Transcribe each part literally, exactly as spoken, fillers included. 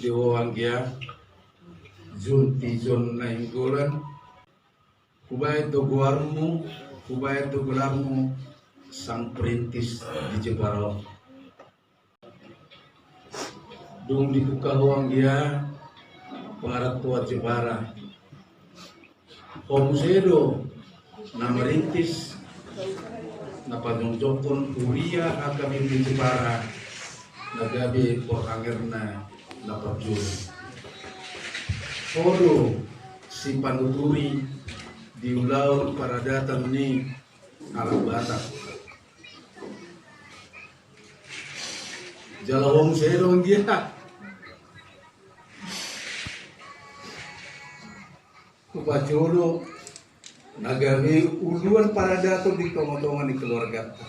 Ho anggia, Jun Tijon Nainggolan, hubaen do goarmu, hubaen do gelarmu, sang perintis di Jepara on. Dung dibuka ho anggia, pangarantoan Jepara. Ho muse do na marintis, na pajongjongkon huria H K B P Jepara, na gabe porhangerna na parjolo. Ho do sipanuturi di ulaon paradatan ni halak Batak. Jala ho muse do anggia hupajolo na gabe uluan paradaton di tongatonga ni keluarganta.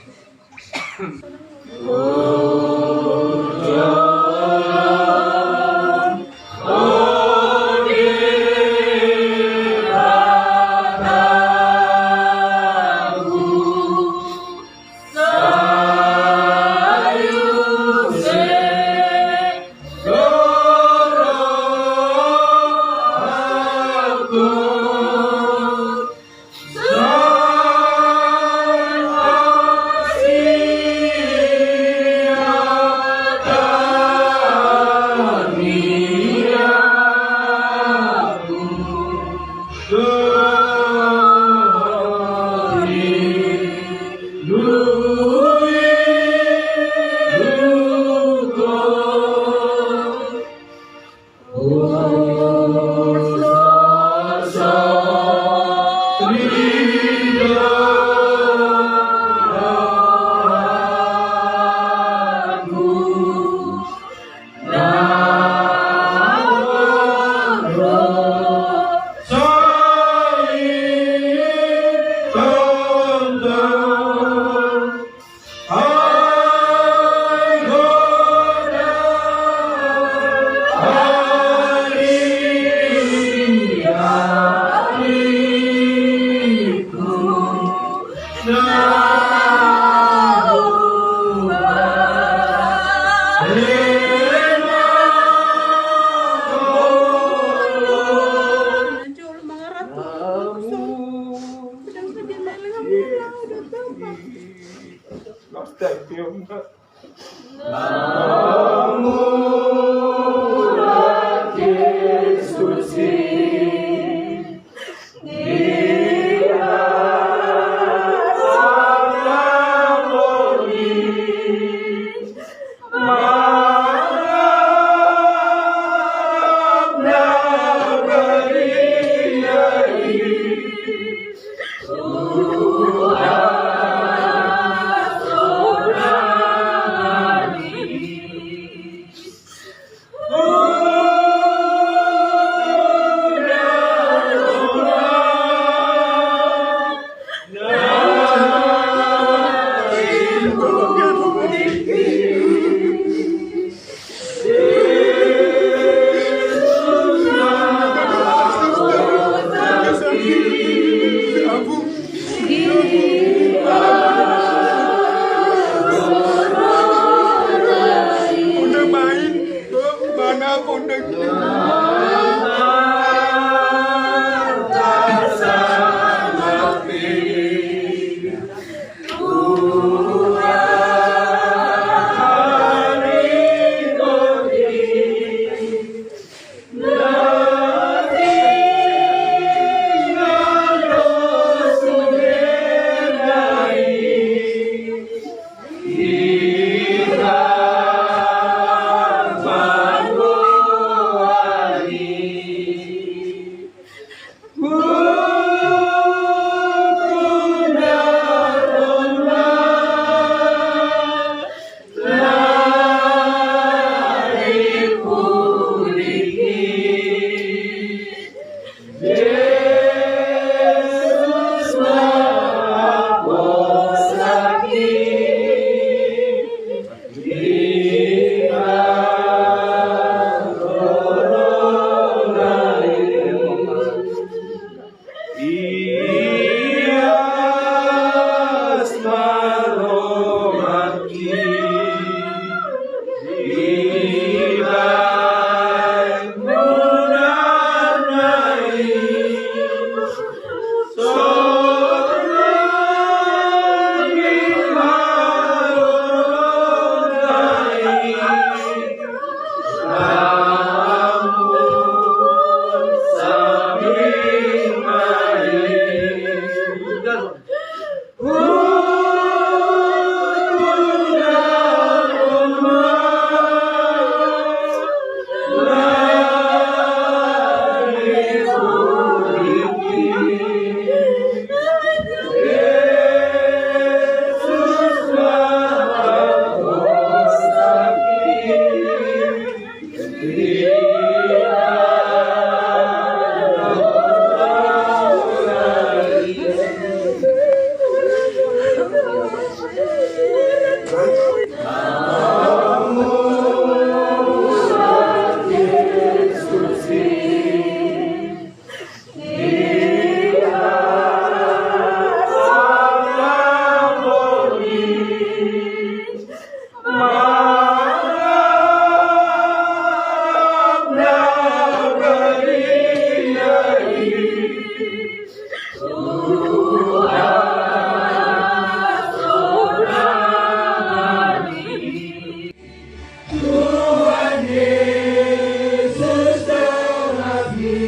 Tuhan Yesus, tolong kami.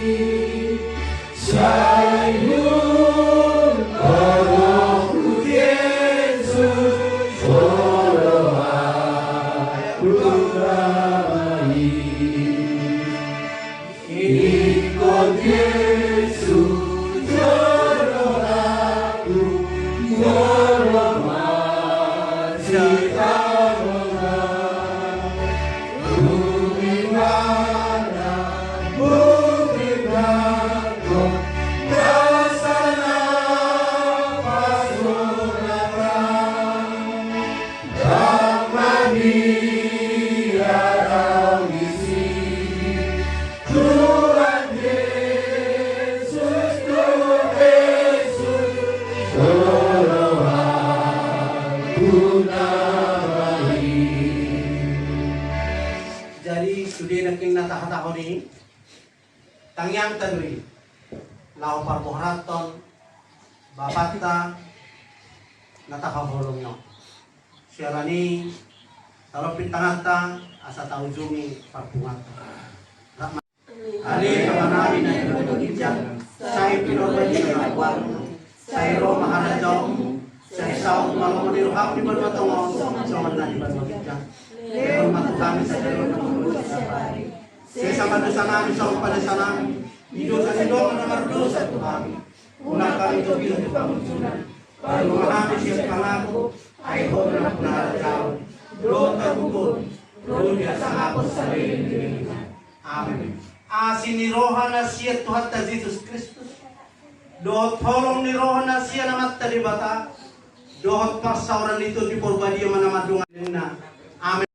Sayur, tolong Yesus, tolong aku kami. Ingkon Jesus, jolo aku, jolo masitarongan. Bumi mana, bumi mana, dasana pasuratan. Dang mabiar au disi. Tuhan Jesus, Tuhan Jesus, tolong aku na bahen. Jadi, sude nangkin na tahatahon i, tangiangta do i laho parboharathon Bapanta na tahaholongi on. Siala ni i, talompit tanganta asa taujungi parpunguanta. Ale Amanami na di banua ginjang, sai pinarbadia ma goarMu, sai ro ma harajaonMu, sai saut ma lomo ni rohaM di banua tonga on songon na di banua ginjang. Lehon ma tu hami sadari on hangoluan siapari. Sesa ma dosanami songon panesanami di dosa ni dongan na mardosa tu hami. Unang hami togihon tu pangunjunan. Palua hami sian pangago. Ai Ho do nampuna harajaon dohot hagogoon, ro di hasangapon saleleng ni lelengna. Amen. Asi ni roha na sian Tuhanta Jesus Kristus, dohot holong ni roha na sian Amanta Debata, dohot parsaoran ni Tondi Porbadia ma na mandongani. Amen.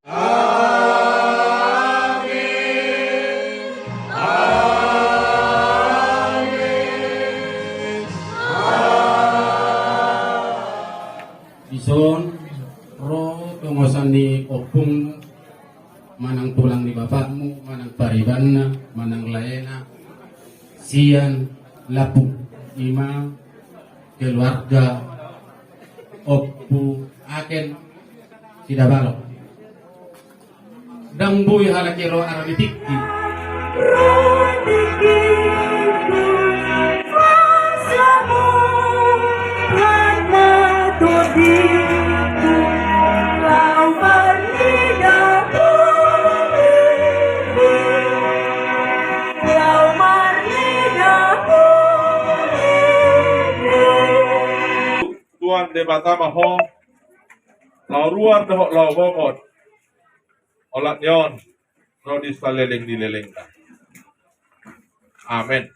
Amen. Amen. Dison ro tongosan ni ompungmu, manang tulang ni bapakmu, manang paribanna, manang laena, sian Lampung, ima keluarga Ompu Aken Sidabalok. Ndang boi halak i ro ala ni tingki. Tuhan Debata ma ho laho ruar dohot laho bongot. Olat ni on ro di saleleng ni lelengna. Amen.